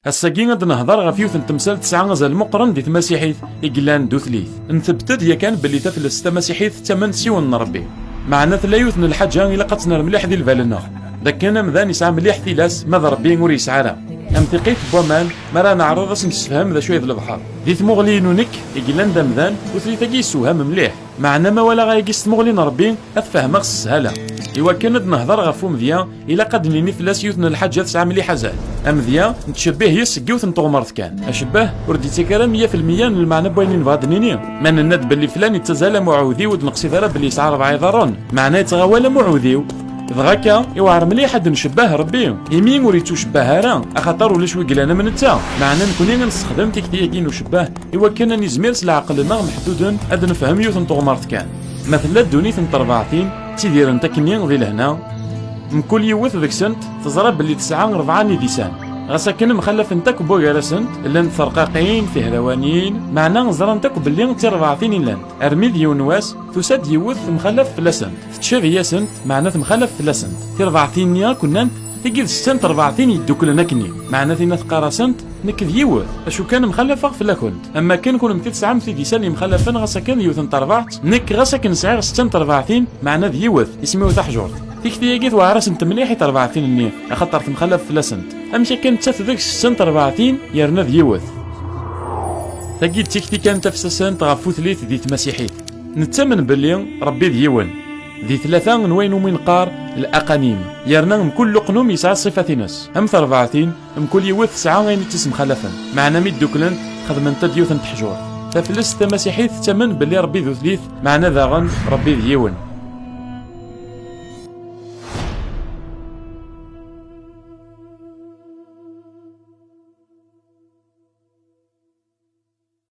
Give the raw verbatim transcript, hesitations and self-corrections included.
Ass-agi ad nehḍer ɣef yiwet n temsalt tesɛa azal meqqren di tmasiḥit i yellan d utlit. Ntebbet-d yakan belli taflest tamasiḥit tettamen s yiwen n Ṛebbi. Meɛna tella yiwet n lḥaǧa ilaq ad tt-nerr mliḥ di lbal-nneɣ, d akken amdan yesɛa mliḥ tilas ma d Ṛebbi ur yesɛi ara. Am tiqqit n waman, mi ara neɛreḍ ad s-nessefhem d acu ay d lebḥer. Di tmuɣli-inu nekk i yellan d amdan, utlit-agi yessewham mliḥ. Meɛna ma walaɣ ayagi s tmuɣli n Ṛebbi, ad t-fehmeɣ s sshala. Iwakken ad nehḍer ɣef umedya, ilaq ad d-nini fell-as yiwet n lḥaǧa tesɛa mliḥ azal. Amedya, nettcebbih yes-s deg yiwet n teɣmert kan. Acebbah ur d-yettak ara meyya fi lmeyya n lmeɛna n wayen i nebɣa ad d-nini. Ma nenna-d belli flan yettazzal am uɛewdiw, ur d-neqsid ara belli yesɛa ṛebɛa iḍarren, meɛna yettɣawal am uɛewdiw. Dɣa akka, iweɛṛ mliḥ ad ncebbeh Ṛebbi, imi ur yettucebbah ara, axaṭer ulac wi yellan am netta. Meɛna nekni ad nessexdem tikti-agi n ucebbah iwakken ad nizmir s leɛqel-nneɣ meḥduden ad nefhem yiwet n teɣmert kan. Ma tella ddunit n terbaɛtin, ttidirent akkenni di lehna, mkul yiwet deg-sent teẓra belli tesɛa rebɛa n idisan. Ɣas akken mxallafent akk n wagar-asent, llant terqaqin, tihrawanin, meɛna ẓrant akk belli d tirbaɛtin i llant. Armi d yiwen wass, tusa-d yiwet temxallaf fell-asent. Tettcabi-asent, meɛna temxallaf fell-asent. Tirbaɛtin-nni akk nnant, tigi d setta n terbaɛtin yedduklen akkenni. Meɛna tinna teqqar-asent, nekk d yiwet, acu kan mxallafeɣ fell-akent. Am wakken kunemti tesɛamt idisan yemxallafen ɣas akken d yiwet n terbaɛt, nekk ɣas akken sɛiɣ setta n terbaɛtin, meɛna d yiwet, isem-iw taḥjurt. Tikti-agi tweɛr-asent mliḥ i terbaɛtin-nni, axaṭer temxallaf fell-asent. Amek akken nettat deg setta n terbaɛtin, yerna d yiwet. Tagi d tikti kan tafsasant ɣef utlit di tmasiḥit. Nettamen belli Ṛebbi d yiwen. Di tlata n wayen umi neqqar laqanim, yerna mkul luqnum yesɛa ṣṣifat-ines. Am terbaɛtin, mkul yiwet tesɛa ayen i tt-issemxalafen, meɛna mi dduklent, xedment-d yiwet n teḥjurt. Taflest tamasiḥit tettamen belli Ṛebbi d utlit, meɛna daɣen Ṛebbi d yiwen.